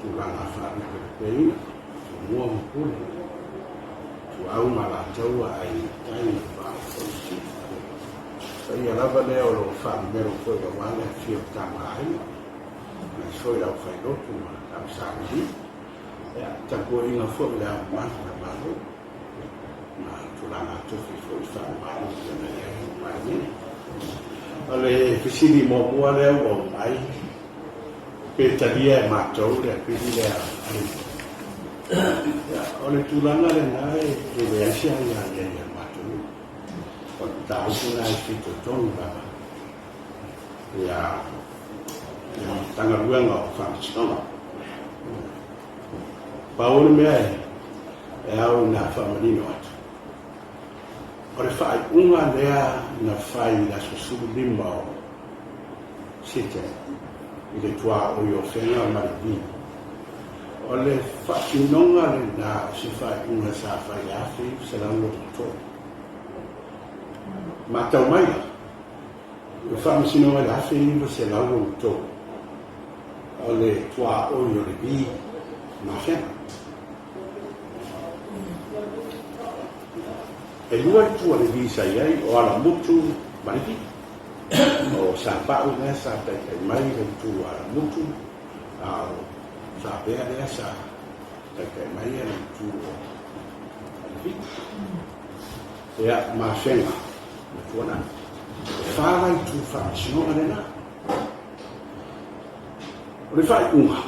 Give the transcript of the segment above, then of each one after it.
tulaga faalupelupeina, Tumua ma Pule, Ituau ma Alataua, Aiga i le Tai ma le Vaa o Fonoti. Paia lava lea o lo o faamemelo foi aua le afifio o Tama a Aiga, aemaise foi le aufailotu ma le au sailiili. Ia, tapuaiga foi i Le Ao Mamalu o le Malo ma tulaga tofi foi faale-Malo pei ona i ai le Palemene. O le fesili muamua lea ua oo mai, pe talia e matou le apili lea a le Ia, o le tulaga lena e leai se aia i ai a le matou nuu. O le mataupu lena e fitoitonu lava ia le Matagaluega o Faamasinoga. Pau le mea e ao ina faamanino atu, o le faaiuga lea na fai i le aso 15 o Setema i le tuaoi o Afega ma Levi, o le faatinoga lena o se faaiuga sa fai i le 1963. Matau mai la, o le faamasinoga i le 1963, o le tuaoi o Levi ma Afega. E lua itu a Levi sa i ai, o Alamutu ma Levi. O Sapau lea sa taitai mai le itu a Alamutu, a o Sapea lea sa taitai mai le itu o Levi. Ia, ma Afega ma Tuanai. E fa la itu faamasinoga lena. O le faaiuga,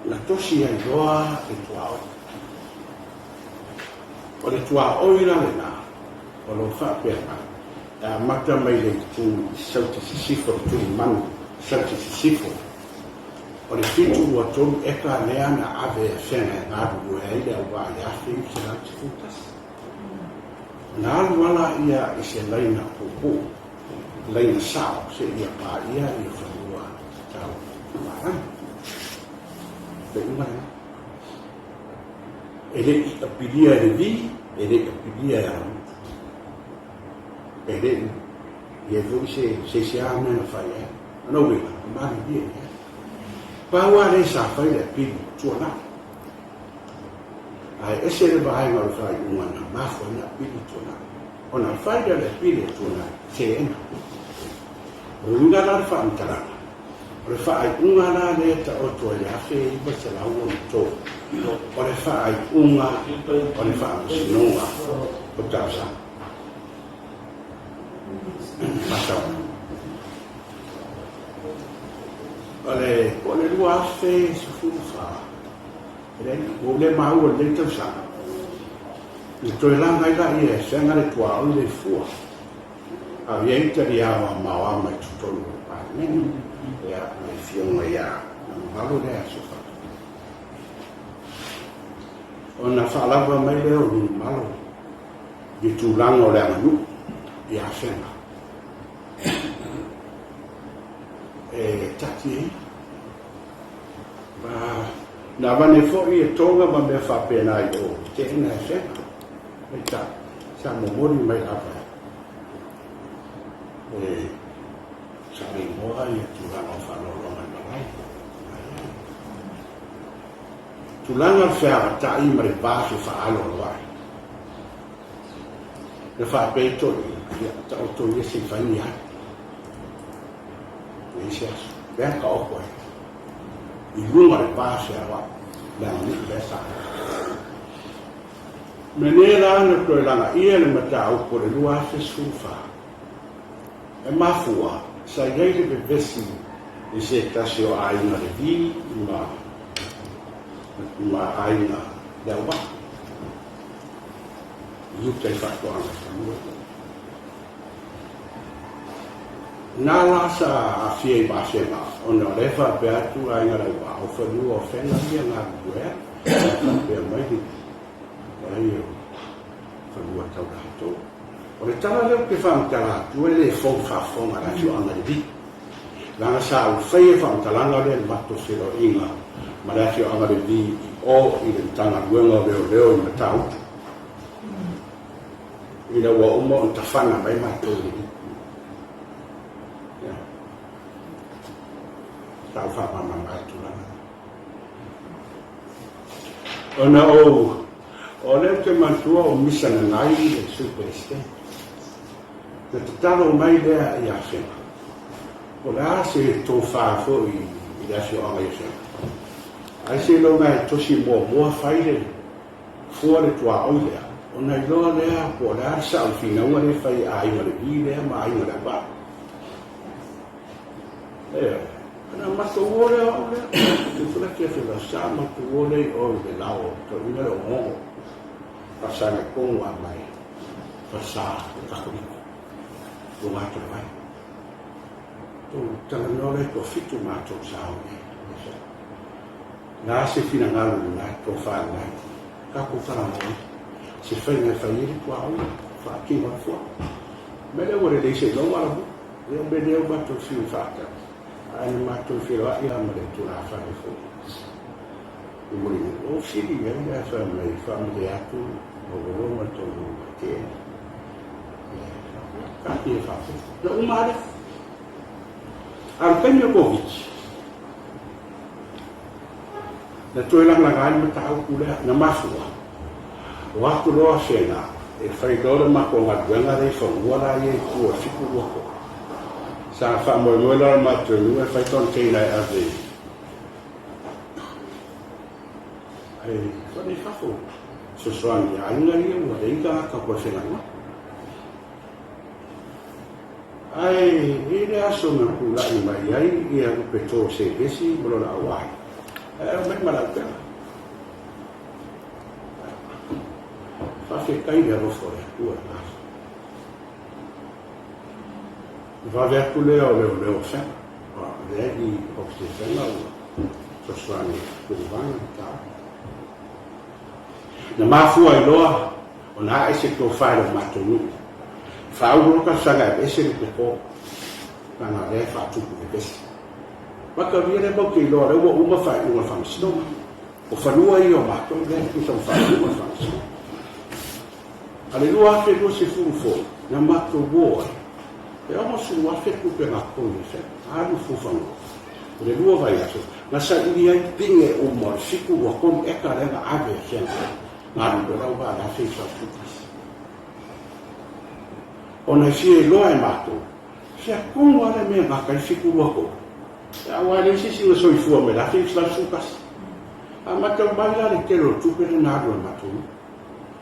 na tosi ai loa le tuaoi. O le tuaoi la lena, o lo o faapea mai, e amata mai le itu i Sauti Sisifo, le Tulimanu, Sauti Sisifo, o le 73 eka lea na ave e Afega e galulue ai le auvaa i le 1911. Ona alu a lea i se laina puupuu, laina sao seia paia ia fanua tau malama. Le uga lena. E le i apilia e Levi, e le i apilia e Alamutu. E le i i ai foi se se se a mea na fai ai. Ona uiga, e malilie i ai. Pau lava lea sa fai le apili, tuanai. Ae ese le vaega o le faaiuga na mafua ai na apili tuanai. Ona fai lea o le apili a tuanai, teena. O le uiga la o le faamatalaga, o le faaiuga la lea e taoto ai le 1963, o le faaiuga o le Faamasinoga o Talosaga. Matau. O le, po o le 2014, e leai, ua ou le maua i lenei tausaga, na toe laga ai laia e feaga le tuaoi le fua. A o i ai taliao a maoama i totonu o le Palemene, ia, le Afioga ia Manuvalo lea Aso Faraile. Ona faalava mai lea o Manumalo i le tulaga o le aganuu i Afega. E tati ai. Ma na avane foi e Tonga ma mea faapena i o, teena e Afega. Peitai, sa momoli mai lava e Saleimoa ia tulaga o faaaloaloga i malae. Tulaga o le feavatai ma le va fefaaloaloai. Na faapea ai toeaiina, ia taoto ia se i fai ni ai. Leai se aso. Lea na taoto ai i luga o le va feaoai, leaga nuu lea sa. Mea la na toe lagaia le mataupu o le 2014, e mafua sa i ai le vevesi i se tasi o aiga Levi ma aiga Leauvaa i uta i faatoaga i fanua ia. Na la sa aafia i Vafega ona o lea e faapea atu aiga Leauvaa o fanua o Fega ia galulue ai. Faapea mai le Leai o fanua tau latou. O le tala lea ou te faamatala atu e le fou faafofoga a le afioaga i Levi. Leaga sa ou faia faamatalaga lea i le matou feiloaiga ma le afioaga Levi i o i le Matagaluega o Leoleo i Matautu ina ua uma ona tafana mai matou i Levi. Sa ou faamalamalama ai tulaga. Ona ou, o lea ou te manatua o Misa Nanai le Sui Peresetene. Na tatalo mai lea i Afega, po o le a se tofa foi i le afioaga i Afega, ai seiloga e tosi muamua fai le fua le tuaoi lea, ona iloa lea po o le a le sao o le finauga lea e fai e Aiga Levi lea ma Aiga Leauvaa. Ioe. Ona matou o lea o au lea, tupulafi Afega sa matou o lea i o i le lao o toeaiina lea o Gogo, Faasaga i Kogo a mai Falesa o Katoliko, luga atu o le vai. Tou talanoa lea toafitu matou sa o i ai. Le a se finagalo lena, tofa lena, tatou talanoa ai. Se faiga e fai ai le tuaoi, faatino ai fua. Mea lea ua lelei seiloga la mea. Ia o mea lea ua matou fiu e faatali, ae na matou feiloai lava ma le tulafale foi i Mulinuu. Ou fesili i ai ae fai mai, faamalie atu lau ma le tou vaiteena. Taatia faapea. Na uma lava lea. A o le taimi o le Koviti, na toe lagalaga ai le mataupu lea, na mafua, o atu loa Afega e fai loa le matou galuega lea i fanua la ia i tua i 723. Sa faamoemoe la le matou nuu e fai container e ave i fale i fafo, fesoasoani i aiga ia ua leai tagata toe faigaluega. Ae i le aso na tulai mai ai ia Lupeto Sevesi ma lona auai, ae aumai ma lau pela. Faafetai le alofa o le Atua i le aso. Na vave atu lea o leoleo o Fega, lea i Ofisa i Fega ua fesoasoani e tuuvana le mataupu. Na mafua ai loa ona ae se tofa i lo matou nuu. Faaulu loa talosaga e aveese le pepo, leaga o lea e faatupu vevesi. Mataulia lea matou te iloa o lea ua uma faaiuga o le faamasinoga. O fanua ia o matou lea e tusa ma faaiuga o le faamasinoga. A le 2020 foi, na matou o ai, e 60,000 tupe na totogi e Feb, alu fua fanua. O le lua vaiaso, na saili ai pine uma o le 73 eka lea na ave e Feb, na alu loa lau vaa i le 1971. Ona e fia iloa e matou, fea tonu lava le mea e gata ai le 73, aua e leai se isi na soifua mai le 1911. A matau mai la le tele o le tupe lea na alu e le matou nuu.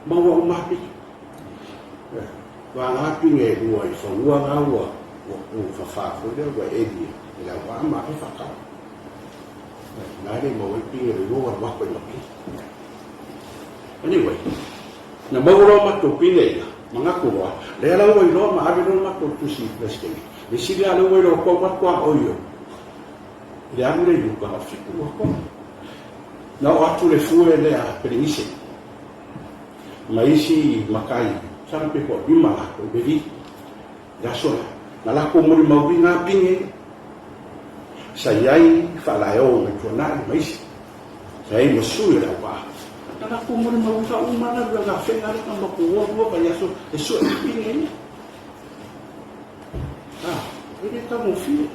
Maua uma lava pine. Vagana pine e lua i fanua la ua ua fafa foi lea ua eli e le auvaa ma ave faatau. Na e le maua ai pine le lua ua alu atu ai ma pine. Anyway, na maua loa matou pine ia, manatu loa, lea la ua iloa ma ave loa le matou tusi i le Peresetene. Le sili lava lea ua iloa atu au atu a oi o le alu lea i uta, o fitu ua toa. Na oo atu le fue lea a Pelenise ma isi matai, masalo pe toalima latou, Levi, i le aso lea. Na latou molimauina lava pine ia. Sa i ai Faalaeo mai Tuanai ma isi. Sa i ai ma sui o le auvaa. Na latou molimauina uma lava le gafega lea na matou o lua vaiaso e sue pine ia. Ah, e le taugofie.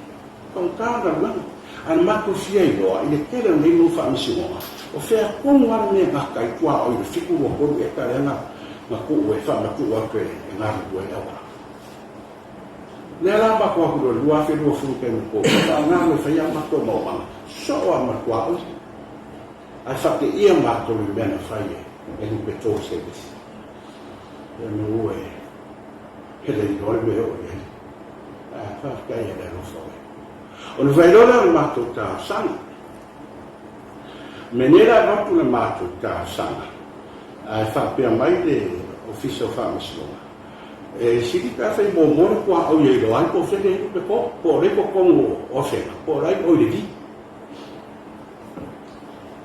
Taugata le galuega. Ae na matou fia iloa i le tele o nei mau faamasinoga, o fea tonu lava le mea e gata ai tuaoi i le 73 eka lea na tuu e faamatuu atu e galulue ai le auvaa. Lea la matou atu loa i le 2020 taimi o Koviti, faaaoga e fai a matou maumaga, soo lava ma le tuaoi. Ae faateia matou i le mea na fai e Lupeto Service. Ia maua e e le iloa le mea e oo i ai. Ae faafetai i le alofa o le Ona fai loa lea o le matou talosaga. Mea la avatu le matou talosaga, ae faapea mai le Ofisa o Faamasinoga, e sili pe a fai muamua le tuaoi e iloa ai po o fea le lupe po, po o lea i totonu o Afega, po o la i o i le vi.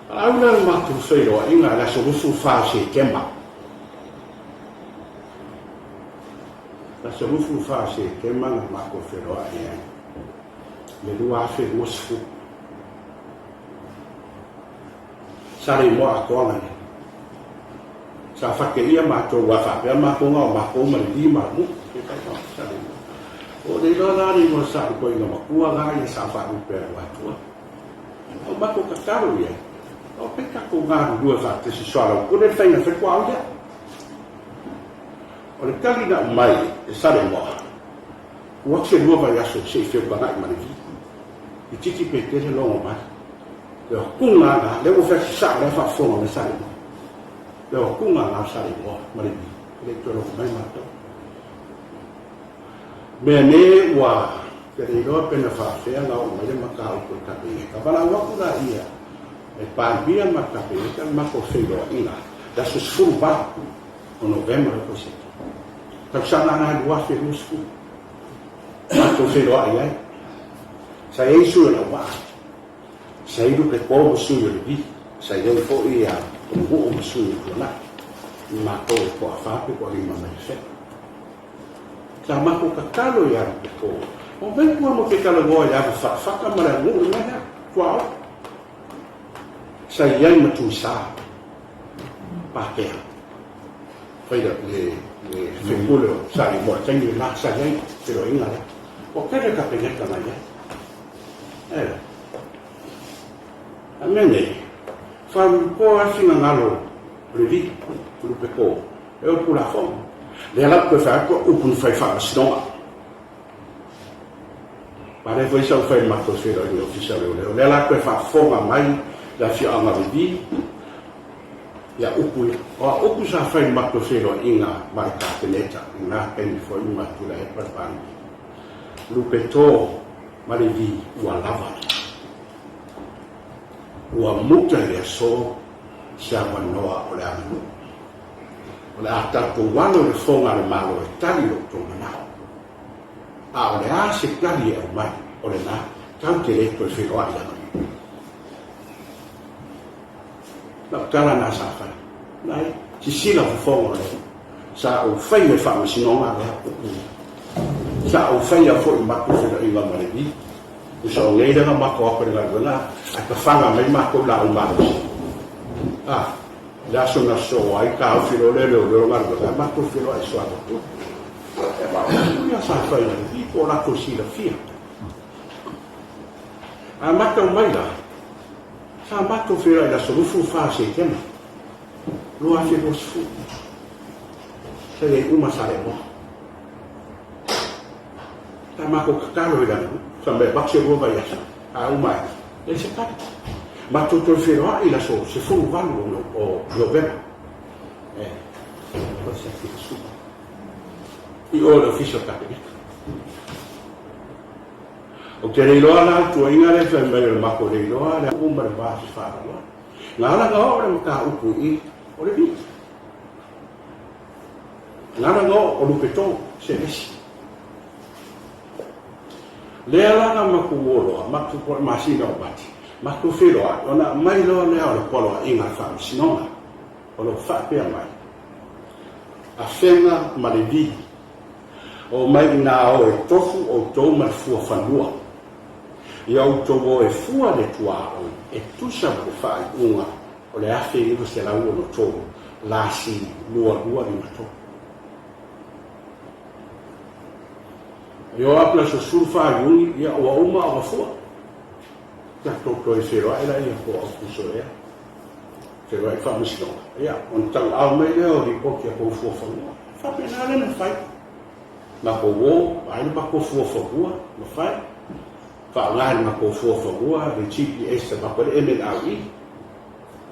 A au lea o le matou feiloaiga i le aso 24 o Setema. Le aso 24 o Setema na matou feiloai ai i le 2020. Sa le imoa atoa nei. Sa fateia matou aua faapea matou na o matou ma le lima o le motu. Sa le imoa. O le iloa la le igoa sa ulutoina matua la ia sa faalupe alu atua. O matou tatalo i ai. O pe tatou galulue faatasi soalaupule le faiga fai tuaoi lea. O le tali na aumai e Saleimoa, ua atu se lua vaiaso se i feutaga'i ma Levi. Itiiti pe tele logo mai. Le otuga lava, lea ua fai atu sao lea faafofoga mai Saleimoa. Le otuga lava o Saleimoa ma Levi, e le i toe logo mai matou. Mea nei ua te le iloa pe na faafea na oo mai le mataupu i le Kapeneta. Valaau atu laia e Palemia ma le Kapeneta le matou feiloaiga i le aso 18 o Novema le tausaga tausaga lena 2020. Matou feiloai ai. Sa i ai sui o Lauvaa, sa i ai Lupepo ma sui o Levi, sa i ai foi ia Pulenuu ma sui o Tuanai, ma matou e toafa pe toalima mai le fea. Sa matou tatalo ia Lupepo, Omai tua matou te talanoa i le ava fatafata ma le aganuu le mea lea, tuaoi. Sa i ai ma Tuisa, Patea, fai le, le, le faipule o Saleimoa i le taimi lena, sa i ai feiloaiga lea. Ua tele le Kapeneta na i ai. Eh, a mea nei, faalupoa lava finagalo o le alii, o Lupepo, E o Tulafono. Lea la ou toe fai atu au upu na fai i Faamasinoga. Ma lea foi sa ou fai i le matou feiloaiga i le Ofisa o Leoleo. Lea la toe faafofoga mai le afioaga o Levi ia upu ia. O a upu sa fai i le matou feiloaiga ma le Kapeneta i lena taimi foi ma Tuilaepa le Palemia. Lupeto ma Levi ua lava lea. Ua muta i le aso se avanoa o le aganuu. O le a tatou alo i le fofoga a le Malo e tali lo outou manao. A o le a se tali e aumai, o lena, tatou te le toe feiloai i aganuu. Lau tala na sa fai, nai, sisila fofoga o le sa ou faia i faamasinoga lea upu ia. Sa ou faia foi i matou feiloaiga ma Levi. Usa o nei lea na matou atu i le galuega ae pafaga mai matou laau malosi. A, le aso na sosoo ai taofi loa lea leoleo galuega ae matou feiloai i Suavatu. E ma o upu ia sa fai a Levi po o latou silafia. A matau mai la, sa matou feiloai i le aso 24 o Setema 2020. Sa i ai uma Saleimoa. Sa matou tatalo i lana fai mai avatu se lua vaiaso a uma ai, leai se tali. Matou toe feiloai i le aso 18 o Novema. E, o se ati suka. I o le ofisa o le Kapeneta. Ou te le iloa la le tuuaiga lea e fai mai o le matou le iloa le uma le va fefaaluai. Na ala na oo le mataupu i o le vili. Na ala na oo o Lupeto se esi. Lea la na matou o loa, matou po o le masina o Mati, matou feiloai, ona aumai loa lea o le poloaiga a le Faamasinoga, o lo o faapea mai, Afega ma Levi, omai inā o e tofu outou ma le fua fanua, ia outou o e fua le tuaoi e tusa ma le faaiuga o le 1963, lasi 2253. E o atu le aso 14 Iuni, ia ua uma ona fua. Tatou toe feiloai laia po o Aukuso ea. Feiloai i Faamasinoga. Ia, ona tauaao mai lea o lipoti a tou fuafanua. E faapena lea na fai. Matou o, vaai le matou fuafanua na fai. Faaaoga e le matou fuafanua le GPS a matou le MNRE.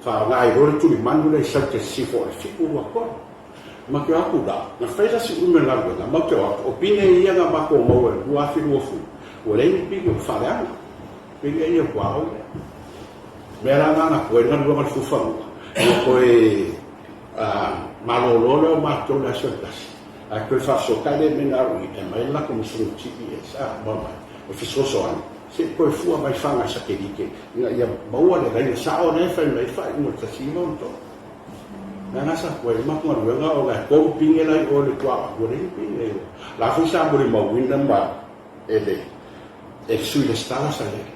Faaaoga ai loa le tulimanu lea i Saute Sisifo o le 7 2 3. Ma te o atu la, na fai la si umi o le galuega, ma te o atu, o pine ia na matou maua i le 2020, ua leai ni pine ua faaleaga. Pine ia ua ao lea. Mea la na na koe le galuega o le fuafanua, ua toe malolo lea o matou i le aso e tasi, ae toe faafesootai le MNRE e aumai le latou masini GPS, a, ma mai, e fesoasoani, se i toe fua mai faga satelite ina ia maua le laina sao lea e fai mai ai le faaiuga o le 1963. Leaga sa koe ma galuega o la tou pine la i o le tua ua le pine o la foi sa molimauina ma e le e le sui lesitala sa i ai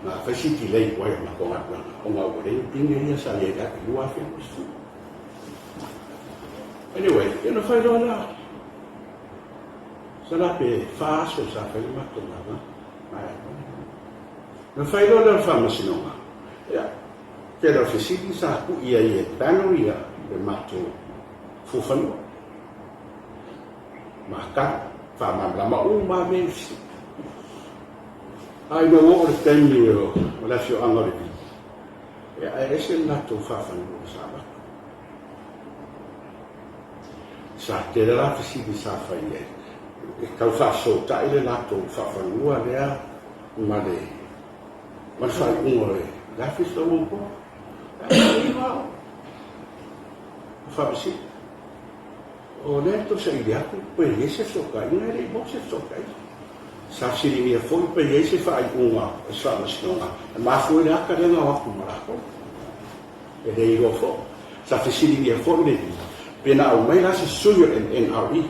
na fai si delay tuai o matou galuega ona ua leai ni pine ia sa i ai i le 2020. Anyway, ia na fai loa la sa la pe fa aso sa fai le matou galuega. Na fai loa lea o le faamasinoga. Ia, tele o fesili sa kui ai e panel ia le matou fuafanua. Ma tali, faamalamalama uma lava mea i fesili. Ae ina ua oo le taimi o le afioaga o Levi, ia ae ese le latou faafanua sa avatu. Sa tele la fesili sa fai ai, e tau faafesootai le latou faafanua lea ma le ma le faaiuga o le 1966. Ae manino lava o faamasino. O lea e tau saili atu pe i ai se fesootaiga, e le i maua se fesootaiga. Sa fesiligia foi pe i ai se faaiuga o se faamasinoga e mafua ai le ata lea na o atu ma latou. E le iloa foi. Sa fesiligia foi le pe na aumai la se sui o le MNRE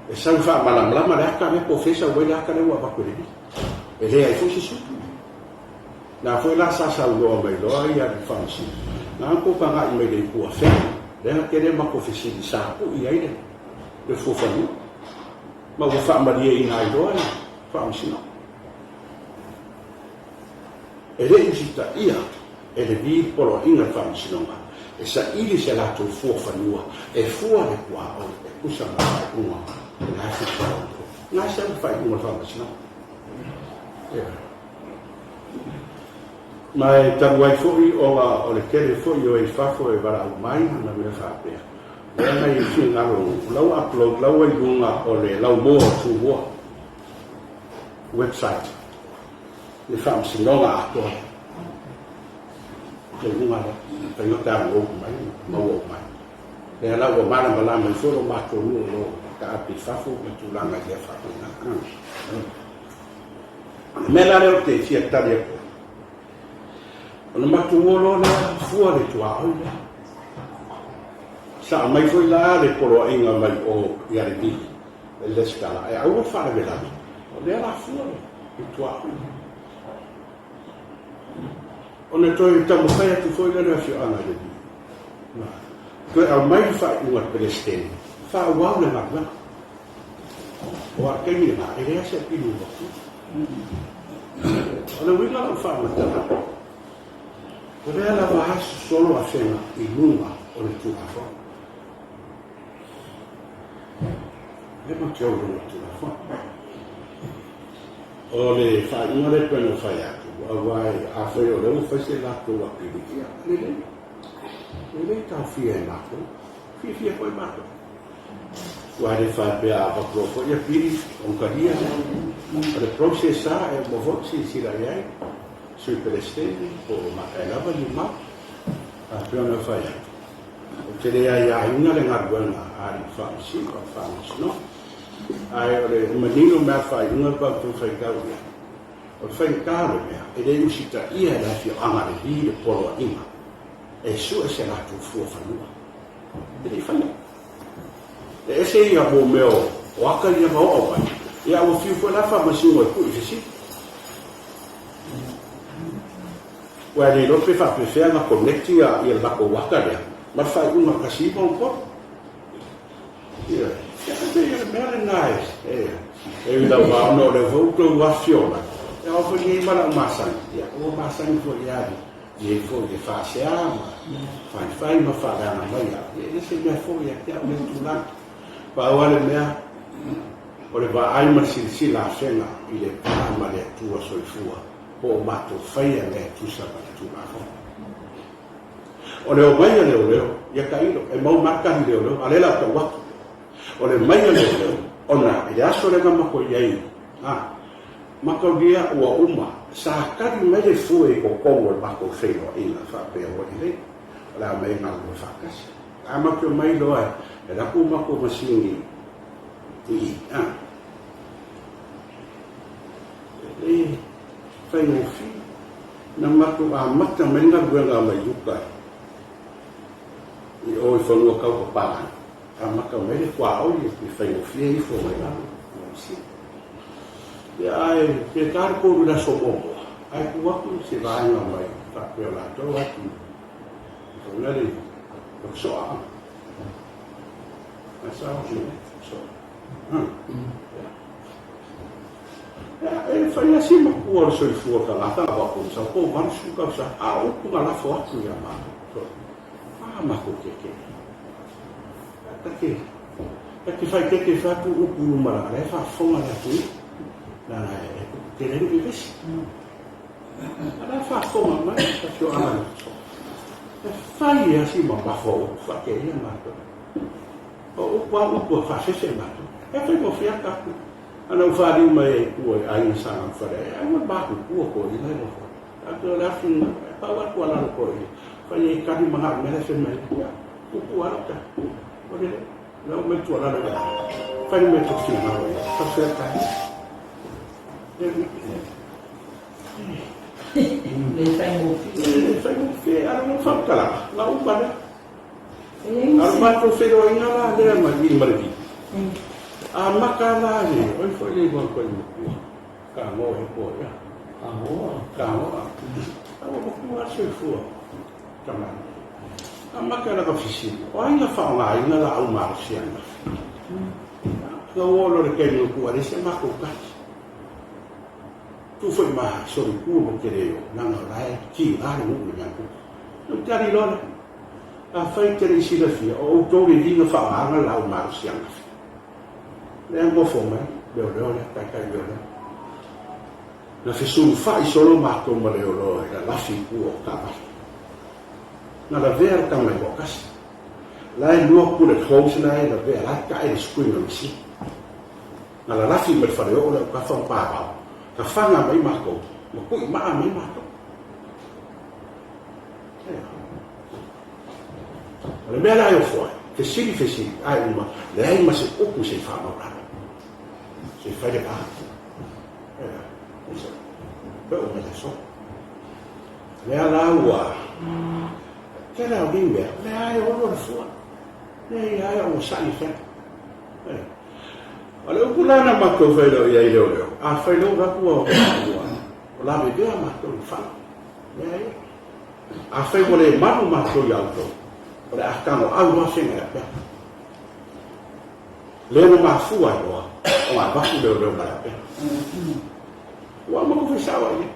e sau e faamalamalama le ata lea po o fea e sau ai le ata lea ua avatu e le E leai foi se sui. Na foi la sa saunoa mai loa ia le Faamasino, na ona tou tagai mai le itu afea, lea na tele matou fesili sa pui ai le le fuafanua, ma ua faamalieina ai loa le Faamasinoga. E le i usitaia e le vi le poloaiga le Faamasinoga e saili se latou fuafanua e fua le tuaoi e tusa ma le faaiuga o le 1963. Na sau le faaiuga o le Faamasinoga. Ma e talu ai foi ona o le tele foi o e i fafo e valaau mai ma mea faapea, lea na i finagalo o nuu, la ua upload, la ua i luga o le laumua o Tumua website le faamasinoga atoa le luga lea, mafai ona download mai ma maua uma ai. Lea la ua malamalama ai foi lo matou nuu o lo o taape i fafo ma tulaga i lea faapena. O le mea la lea ou te fia tali atu ai, ona matou o loa lea fua le tuaoi lea. Sa aumai foi la le poloaiga mai o ia le vili, le lesitala, e aua le faalavelave, o lea la fua le tuaoi. Ona toe taumafai atu foi lea le afioaga i le vili. Toe aumai le faaiuga a le Peresetene, faaauau le galuega. Aua o le taimi lena, e leai se apili ua avatu. O le uiga o lau faamatalaga, o lea lava a sosolo afega i luga o le Tulafono. Lea matou te o i luga o le Tulafono. O le faaiuga lea e pei ona fai atu, aua afai o lea ua fai se latou apili, ia lelei, lelei taofia e matou. Fiafia foi matou. Aua e le faapea a avatu loa foi apili ona talia lea. O le process lava e uma foi ona silasila i ai Sui Peresetene po o e lava ni mau. A pei ona fai atu, ou te le aiaina le galuega a alii faamasino o le faamasinoga. Ae o le manino mea faaiuga le tatou faitau i ai, o le faigata o le mea, e le usitaia e le afioaga le vi le poloaiga e sue se latou fua fanua. E le i faia. E ese ia mō mea o aka ia na oo mai, ia ua fiu foi la faamasino e pui fesili. Ua e le iloa pe faapefea na connect ia le latou aka lea ma le faaiuga o le 1963. Ia, ia pei o le mea lena e, e ui lava ona o lea foi ua outou afifio mai, e ao foi nei ma lau masani, ia ua masani foi ia i ai foi e faasea ma faifai ma faaleaga mai au, ia e le se mea fou ia te au lea tulaga. Pau lava le mea, o le vaai ma le silasila afega i le va ma le Atua soifua po o matou faia mea e tusa ma le Tulafono. O le omai a leoleo, ia tailo, e mau mai tali leoleo, a o lea o le a ou tau atu. O le omai a leoleo, ona i le aso lea na matou i ai, a, mataulia ua uma, sa tali mai le fue i totonu o le matou feiloaiga faapea ua lelei, o le a omai e galulue faatasi. A matou omai loa e alu atu matou masini i i, a, e le faigofie. Na matou amata mai le galuega mai uta i o i fanua tau papalagi, amata mai le tuaoi e faigofie ifo mai lalo i masini. Ia ae pe ta le tolu i le aso muamua, ae tu atu se vaega mai faapea o latou atu i fana le soa. Ae sa o se soa. E fai lava si matua o le soifua o le tagata na avatu i sau po o 80 tausaga, a o upu na lafo atu ia matou, a matou keke. Ta te, ta te faaeteete fai atu upu i luma leaga o la e faafofoga le atunuu, leaga e tupu tele ai le vevesi. A o la e faafofoga mai le afioaga i le aso. E fai lava si mamafa o upu faateia matou. O upu lava upu e faafefe matou. E faigofie lava tatou. Ana ou faliu mai ai i tua i aiga sa gafale ai, ai ua matutua toeaiina e nofo ai. Tatou o le afi lena, e pau atu a lalo toeaiina, fai ai tali ma gau mea la e fai mai ai. Ia, puupuu lava lau tali. O le la ua mai tuualalo i ai, fai le mea e te finagalo i ai, faafetai. Le faigofie. Le faigofie, a o lou faamatalaga, na uma lea. A o le matou feiloaiga la lea ma i ma le Vi, amata la le, oi foi le igoa koe matua, Kagoa e po ia. Kagoa. Kagoa. A ua matua lava le soifua tamai. Amata lava fesili, o ai na faaaogaina laau malosi ananafi? Na ua oo loa i le taimi ua tuu alesi a matou tali. Tuu foi ma solitu ma te le o, leaga o la e tiga le nuu i le mea tupu. Na ou tali loa lea. Afai e te le i silafia, o outou le viga faaaogaina laau malosi ananafi. Lea e nofo mai leoleo lea, taitai leoleo. Na fesulufai solo matou ma leoleo e lalafi i tua o taavale. Na lavea le tama e toatasi. La e lua bullet holes la e lavea, la e tae le screen o le masini. Na lalafi mai le faleoo le autafa ma pavao, na faga mai matou, ma tui maa mai matou. O le mea la e ofo ai, fesili fesili, ae uma, leai ma se upu se i faamaualalo, se i fai le va. E oo mai le aso. Lea la ua tele au nei mea, lea e olo le fua. Lea ia e onosai e fea. O le upu la na matou fai loa i ai leoleo, a fai loa ua ua ua lavevea matou i fale. Leai. Afai ua le malu matou ia outou, o le a tagoau loa fega e apea. Lea na mafua ai loa ona avatu leoleo ma le apea. Ua uma tou fai sao ai ia.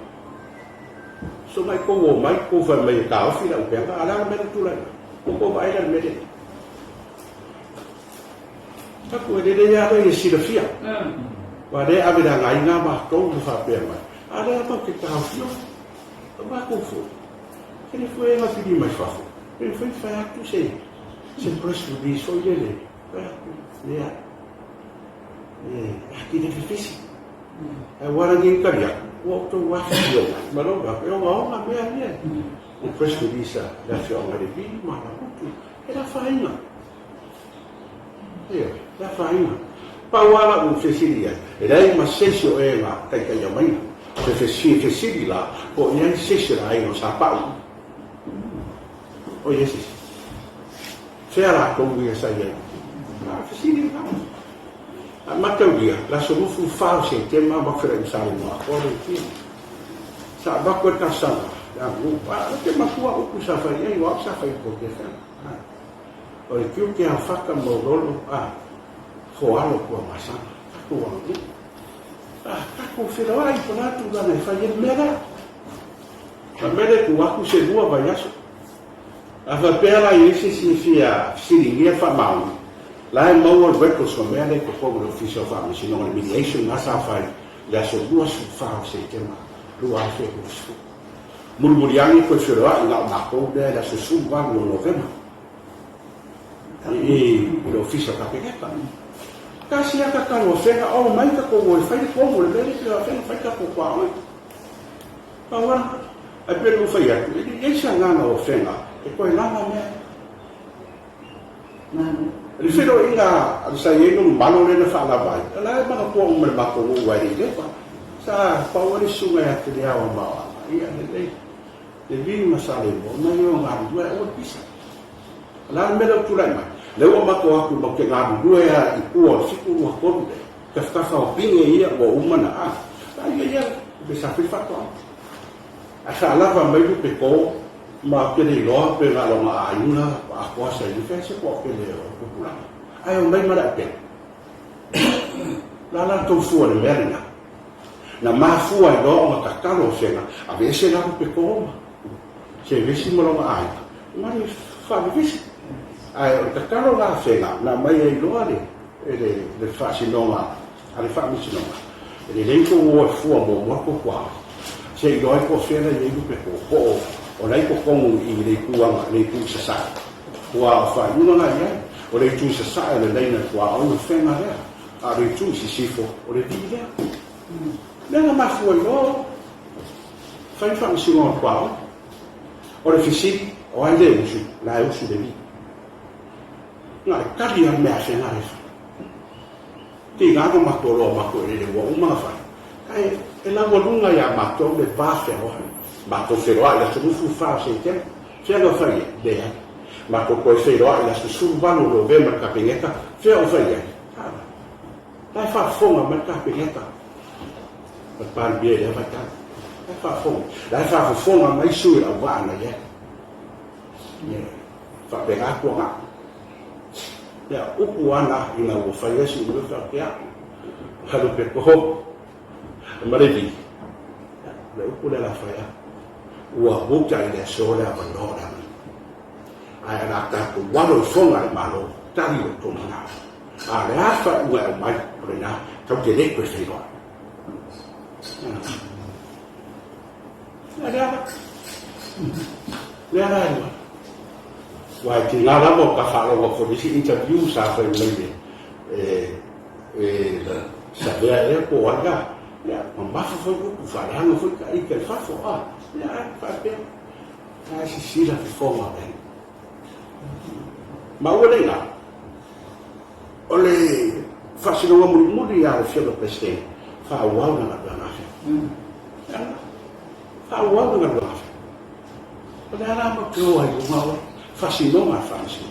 So mai tou o mai, tou fai mai e taofi le aupeaga, a o le a le mea lea tulai mai? Ua tou vaai la i le mea lea. Taku e lelei lava lea ia silafia. Aua lea e ave le againa matou ma faapea mai, a lea matou te taofiofi. O matou foi, e le foe na pili mai fafo, pe mafai ona fai atu se se press release foi lele, fai atu, lea, e atili ai fefesi. Ae ua ala nei tali atu, ua outou afifio mai, ma lou atu, e ogaoga mea ia, le press release a le afioaga i le Vili ma Alamutu, e le afaina. Ioe, le afaina. Pau lava lau fesili i ai, e leai ma se isi o e na taitaia maia. Se fesili la, po o i ai se isi o le aiga o Sapau? O i ai se isi? Fea latou ia sa i ai? A, fesili lena. A mataulia, le aso 24 o Setema ma feiloai ma Samoa atoa le Tia. Sa avatu ai le talosaga, le aganuu. A, ou te matua upu sa fai i ai, o au sa fai i le FM. O le tiute a fata maulolo a foalo Tuamasaga, tatou aganuu. A tatou feloai po o le a tulaga e fai ai le mea lea. O le mea lea e tuu atu se lua vaiaso. A faapea la e i ai se isi e fia fesiligia le faamaoni, la e maua le records o mea lea i totonu o le Ofisa o Faamasinoga, le mediation la sa fai i le aso 24 o Setema 2020. Mulimuli ane toe feloai na o matou lea i le aso 18 o Novema i le Ofisa o Kapeneta. Tasi lava tatalo a Fega, o mai tatou o e fai le tonu o le mea lea pe afea fai tatou tuaoi. Pau lava, ae pei ona ou fai atu, e le i ai se agaga o Fega e toe laga mea. Le feloaiga a le sa i ai lona malo lea na faalava ai, o la e manatua uma e le matou nuu aua e le i leva. Sa pau ai le susuga ia Teliao a Maoaga, ia lelei, le vi ma Saleimoa, na ia o galulue ae aua le pisa. O le a le mea lea ua tulai mai? Lea ua matou atu matou te galulue lava i tua o le 723 lea, tafatafa o pine ia ua uma ona a, a ia ia, pe sa fai le faatoaga. Ae faalava mai lupe to ma ou te le iloa pe na lona aiga atoa sa i fea se toatele o tupulaga ae omai ma le aupele. La la tou fua i le mea lena. Na mafua ai loa ona tatalo o Fena, Aveese la lupe Koroma, se vevesi ma lona aiga, ma le faavevesi. Ae o le tatalo la a Fena, na aumai ai loa le, le, le faasinoga a le Faamasinoga, e lelei tou o e fua muamua le tou tuaoi, se i iloa ai po o fea la i ai lupe to, po o o la i totonu i le itu aga, le itu i sasae. Ua o faaiuga la i ai, o le itu i sasae o le laina tuaoi o Fena lea, a o le itu i sisifo o le vii lea. Lea na mafua ai loa fai le Faamasinoga o le tuaoi. O le fesili, o ai le usu? La e usu le vii. Na o le tali lava le mea a Fena lea e fai. Tiga na matou loa matou elele ua uma na fai, ae e laualuga ia matou le va feloai. Matou feloai i le aso 24 o Setema. Fea na fai ai? Leai. Matou toe feiloai i le aso 18 o Novema i le Kapeneta. Fea o fai ai? Ala. La e faafofoga mai le Kapeneta ma le Palemia i lea vaitau. La e faafofoga. La e faafofoga mai sui o le auvaa na i ai. Ia, faapena atu aga. Ia, upu ana ina ua fai ai si ulu faapea, Alu pe koho ma le vi. Ia, le upu lea la fai a. Ua muta i le aso le avanoa o le agi. Ae o le a tatou alo i foga le Malo, tali lo outou manao. A o le a faaiuga e aumai, o lena, tau te le toe feiloai. Ia, le ala. Le ala e lua. Aua e tiga lava o ta faalogo foi i isi interview sa fai mai le e Savea ea po o ai la, ia, mamafa foi upu, faaleaga foi ta ita i fafo, a, ia, ae faapea, la e sisila fofoga o le Ma ua le iga, o le faasinoga mulimuli a le Afioga i le Peresetene, faaauau le galuega a Fea. Faaauau le galuega a Fea. O le a la matou te o ai i luga o faasinoga a le Faamasinoga?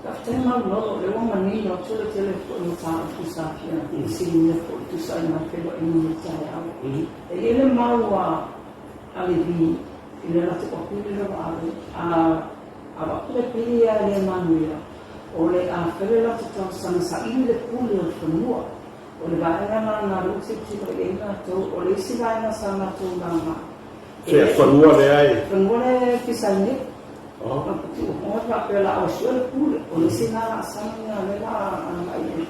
Faafetai Malolo, o lea ua manino atu le tele foi o mataupu sa fia fesiligia foi e tusa ai ma le feiloaiga i lenei taeao. E i ai le mau a Levi i le latou apili lea ua ave, a avatu le apili ia e le manuia, o le a fai le latou talosaga saili le pule o le fanua. O le vaega lena na alu tilotilo i ai latou. O le isi vaega sa latou laga, e le fanua lea e. Fanua lea e pisa ai nei. Oh. Tuuhoe faapea la o sue le pule. O le isi lena laasaga lena lea la agai i ai.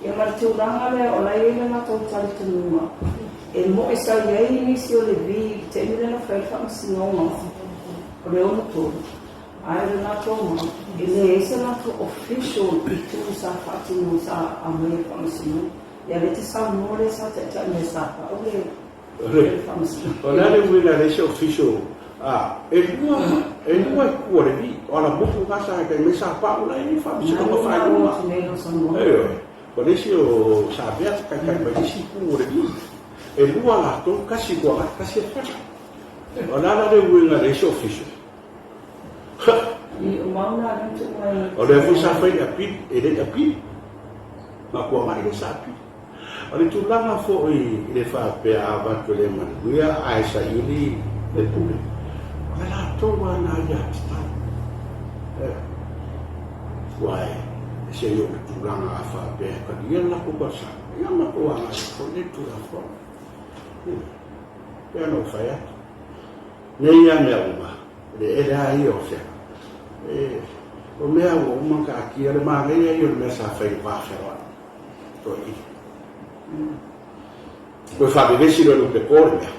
Ia ma le tulaga lea o la e i ai le latou talitonuga e moe sa i ai nisi o Levi i le taimi lea na fai ai le faamasinoga o le 63. Ae o le latou mau, e leai se latou official itu sa faatino sa aumai e le Faamasinoga. Ia lea e te saunoa lea sa taitai mai e Sapau le Faamasinoga. O le a le uiga e leai se official? A, e lua, e lua itu o le vi. O Alamutu na sa taitai mai Sapau la e i ai le Faamasinoga faaiuga. Ioe. O le isi o Savea sa taitai mai le isi itu o le vi. E lua latou, tasi i Luaga, tasi i Fana. O le a la le uiga e leai se official? O lea foi sa fai le appeal, e le i appeal. Matua mai lea sa appeal. O le tulaga foi i le faapea a avatu e le manuia ae saili le pule, o le latou lava lena aiatatau. Aua e se i oo i le tulaga a faapea e talia le latou talosaga, ia matou agai foi lea i le Tulafono. Pei ona ou fai atu. Nei ia mea uma, le ele a ia o fea. E, o mea ua uma ona taatia, le manaia ia o le mea sa fai i le va feloai. Toeaina. Toe faavevesi loa i lupe ko le mea.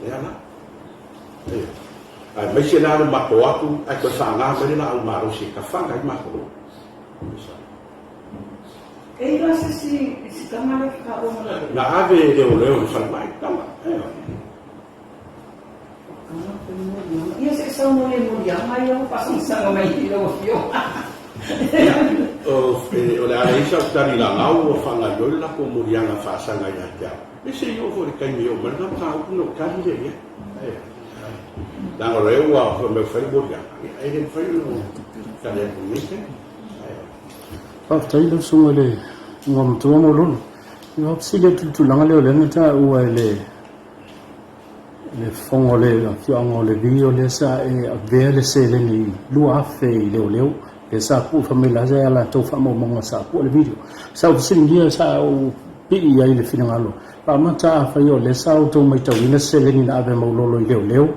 Lea la. Aemaise la le matou atu ae toe faga mai le laau malosi e tafaga ai matou. E i la se isi si tama lea fakaua ma lavea. Na ave e leoleo i le falemai tama. Ia se i saunoa i le moliaga ia ua faasagasanga mai i lau afioga. Ia, o le a leai sau tali lagau ua faagaoioi le latou moliaga faasaga ia te au. E se i oo foi i le taimi e oo mai lena mataupu ona ou tali lea i ai. Leaga o lea ua fai mai ua fai le moliaga, ia e le mafai ona ou tali atu i lenei taimi. Faafetai lau susuga i le Igoamatua Maulolo. Ua fesili atu i le tulaga lea o lea na taua e le le fofoga o le afioaga o Levi o lea sa e avea le seleni 2000 i leoleo. Lea sa pue fai mai la ia latou faamaumauga sa pue le video. Sa ou fesiligia sa ou pii i ai le finagalo. Faamata afai o lea sa outou maitauina se seleni na ave maulolo i leoleo.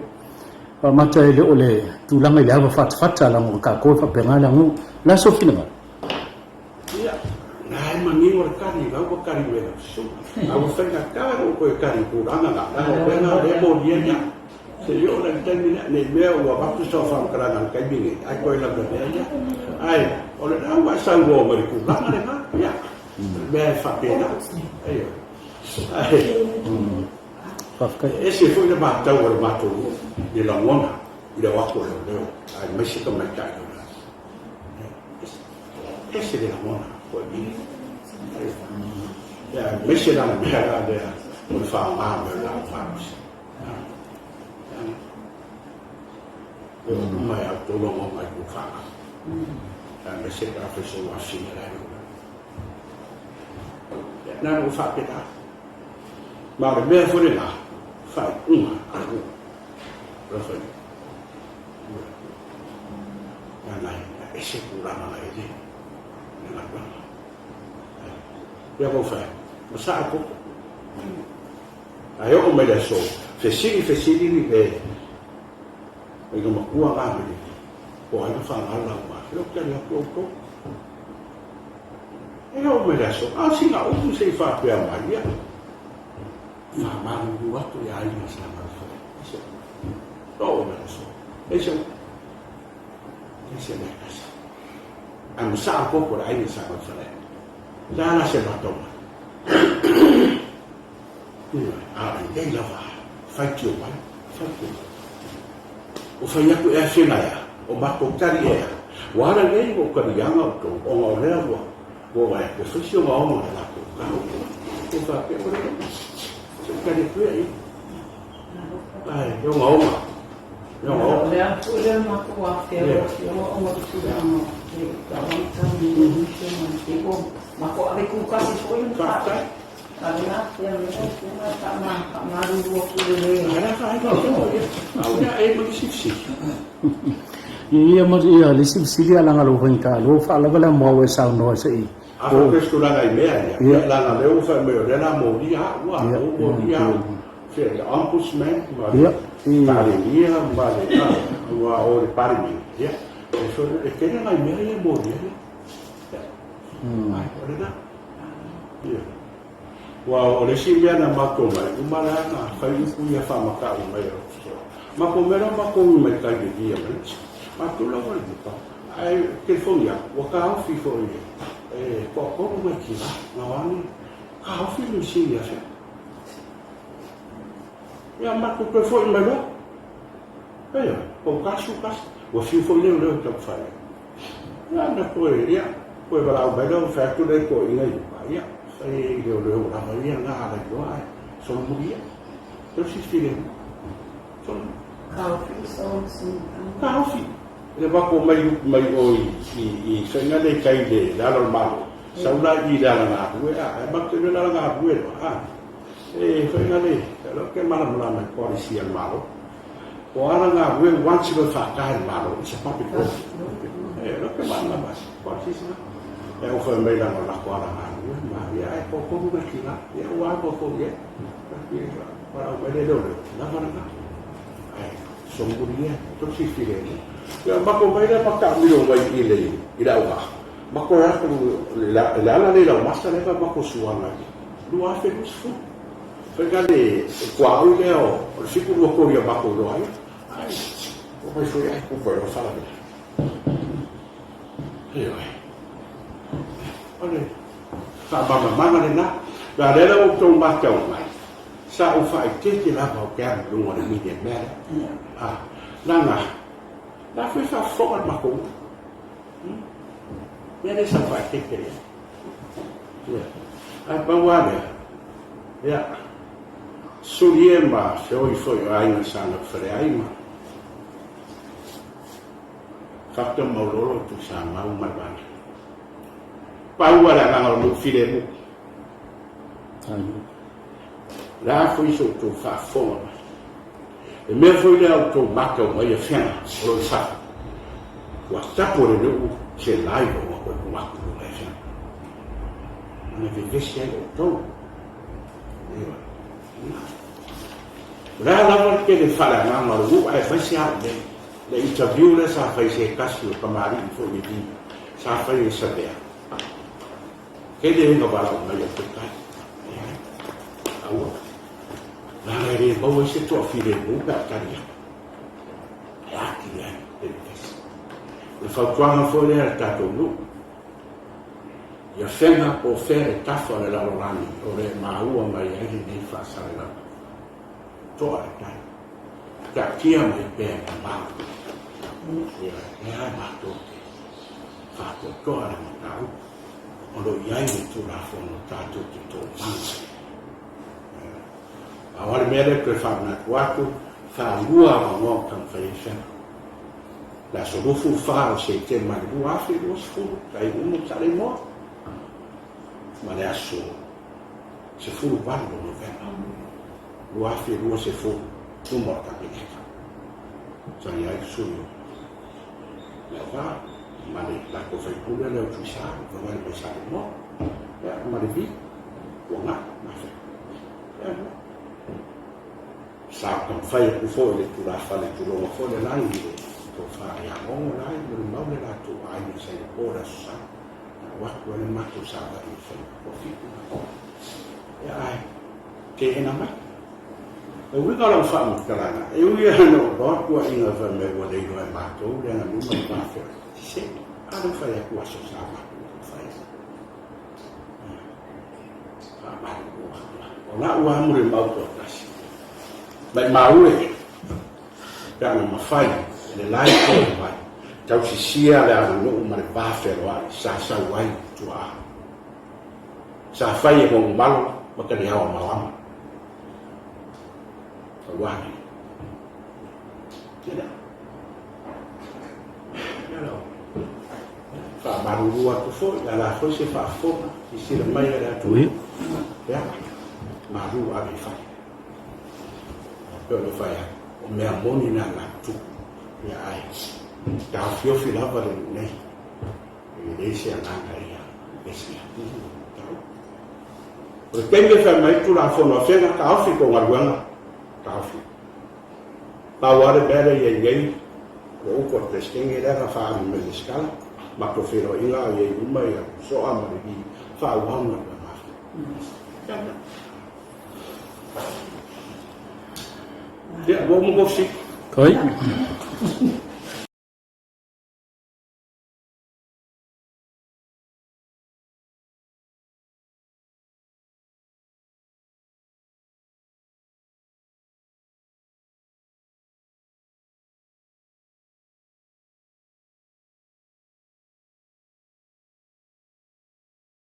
Faamata e le o le tulaga i le ava fatafata leaga o tatou e faapena le aganuu. O le a sou finagalo? Ia, na e manino le kali, lau ua kali mai lau susuga. A ua faigata lou toe kali i tulaga na, leaga o mea na o lea e molia ia. Se i oo la i le taimi lea, ne i mea ua avatu sau faamatalaga i le taimi lenei, ae toe lavevea ia. Ae o lena ua e saunoa mai i le tulaga lena, ia, o le mea e faapena. Ioe. Ae, Faafetai. e ese foi le matau a le matou nuu i le lagona i le o atu o leoleo, aemaise tamaitai o le E ese le lagona o i. Ia, aemaise la le mea la lea o le faaaoga mai o le laau malosi. E oo uma ia outou lagona i tou fanau. Aemaise pe afai sou afafine la e lagona. Ia, na ona ou faapena. Ma o le mea foi lena, faaiuga a le nuu. O le faaiuga. Leaga e ese tulaga na i ai le galuega. Ia ua fai, ua saa le koko. Ae oo mai le aso, fesili fesili ni le ina matua la me le po ai na whanau lau ma. Feo kia ni atu outou. E oo mai le aso, a sina upu se i whapea mai ia. Faamalulu atu i aiga sa galufale. Oo mai le aso. Leai se upu. Leai se mea e tasi. Ae masaa le koko o le aiga sa galufale ai. Le a la se matou mai? Ioe, a o lenei lava faitio mai, faitio mai. Ua fai atu ea fena ea, o matou tali ea. Ua ala nei ua ou taliaga outou, ona o lea ua ua vaai atu e fai si ogaoga o le latou tau. Ua faapea, ua lelei, se i tali atu ia i. Ai, e ogaoga. E ogaoga. O le a foi lea matou afea o afioga ona o le tulaga o le tauaga tau matou ave kukasi foi le Faafetai. A o le afea mai lau afioga faamalulu atu i le Ia, e ma nisi fesili. Ia, ma ia, le isi fesili a leaga lou faigata, lou faalava lea moa ua e saunoa se i. A faapea se tulaga i mea ia, ia leaga lea ua fai mai o lea la molia au, a, ua molia au. Fea le Ombudsman ma le Palemia ma le, a, ua o le Palemia, ia, e fai, e tele nai mea ia e molia ia. Ia, ai, o lena. Ia. Ua o le isi mea na matou mai, uma la na fai upu ia faamatau mai e lou Matou mea la matou ui mai tai le via mai isi. Matou la ua le muta. Ae telefoni atu, ua taofi foi e toatolu nai tina, na o ane, taofi le masini ia fea. Ia matou toe foi mai loa. Ioe, pau kasu kasi. Ua fiu foi leoleo e taumafai ai. Ia na toe, ia, toe valaau mai lea, fai atu lea i toeaiina i uka, ia, fai i leoleo lava ia na ala iloa ae solomuli ia. Tausi filemu. Solomuli. Taofi. Le matou mai mai o i i i faiga le kai le le ala o le Malo. Sau la i le ala galue a, ae matou te le ala galue loa a. E faiga le, o ke malamalama i policy a le Malo. O ala galue once loa e faata e le Malo, it's a public road. E o ke malamalama i policies na. E o fai mai lana o lako ala galue ma ia ae toatolu nai tina, ia ua ava foi i ai. Valaau mai lea i leoleo, lava lena. Ae solomuli ia, tausi filemu. Ia matou mai lea ma taamilo mai i le i le auvaa. Matou o atu i le ala lea i Laumasa lea na matou suaga ai 2020. Faiga le tuaoi lea o le 7 2 3 ia matou iloa ai. Ai, omai foi ai kupa i faalavelave. Ioe. O le faamalamalamaga lena. A lea la ua outou matau mai, sa ou faaeteete lava ou te alu i luga o le media i le mea lea. A, leaga, la foi e faafofoga le matou nuu. Mea lea sa ou faaeteete i ai. Ia. Ae pau lava lea, ia, suli e ma feoi foi o aiga sa Laufaleai ma Fata Maulolo Tuisamau ma le vaega. Pau lava le agaga o le nuu filemu. Le a foi so outou faafofoga mai. Le mea foi lea outou matau mai afega o lo o i fafo. Ua tapu e le nuu Se live ua koe ku atu i luga e fenga. Ana vevesi ai outou. Ioe. Na. O le a lava le tele faaleagaga o le nuu ae aemaise lava i inei. Le interview lea sa fai i se tasi o tamalii foi i le sa fai e Savea. Tele ai na valaau mai au peitai. Leai. Aua. Leaga e le maua ai se toafilemu pe a tali atu. E atili ai le vevesi. O le fautuaga foi lea a le tatou nuu, ia fega po o fea le tafa o le lalolagi o le maua mai ai lenei faasalalauga. Toa le tai. Taatia mai pea e mamao. Ia, lea matou te faatoatoa le mataupu o lo o i ai le Tulafono tatou te toomaga. A o le mea lea toe faamanatu atu, faalua avanoa o taumafai ai fega. Le aso 24 o Setema i le 2020, tai uma Saleimoa, ma le aso 18 o Novema 2020, luma o le Kapeneta. Sa i ai le sui o Leauvaa ma le latou faipule lea o Tuisa, le mai Saleimoa, ia, ma le Vi, Tuanai, ma Fe. Ia, sa taumafai atu foi le tulafale tulouna foi le lagi i le tofa ia Gogo la i molimau le latou aiga sa i le po le Aso Sa. Na o atu ai le matou savali e fai toafitu na. Ia ae teena mai. E uiga o lau faamatalaga, e ui lava ina ou loa tuuaiga fai mai ua le iloa e matou le aganuu ma le va feoai. Se, a lea ua fai atu aso sa matou taumafai ai. Faamalulu atu ai. O lau lava molimau toatasi, maimau e, pe ana mafai e le la itu o le vai, tausisia le aganuu ma le va feloai sa sau ai i tuaa. Sa fai e Gogomalo ma Taliaoa Malama. Aua nei. Ia lea. Faamalulu atu foi, a la foi se faafofoga, silasila mai a le atunuu. Ia, malu ave i fale. Pei ona fai atu, o mea moni na na tupu. Ia ae, taofiofi lava le nuu nei. E leai se agaga ia vesi atu tau. O le taimi e fai mai Tulafono a Fega, taofi tou galuega, taofi. Pau lava le mea lea e i ai nei, o le upu a le Peresetene lea na faaali mai i le Sikala, matou feiloaiga a i ai uma ia Soa ma Levi, faaauau galuega a Fega. Ia, ua uma kou fesili. Oi.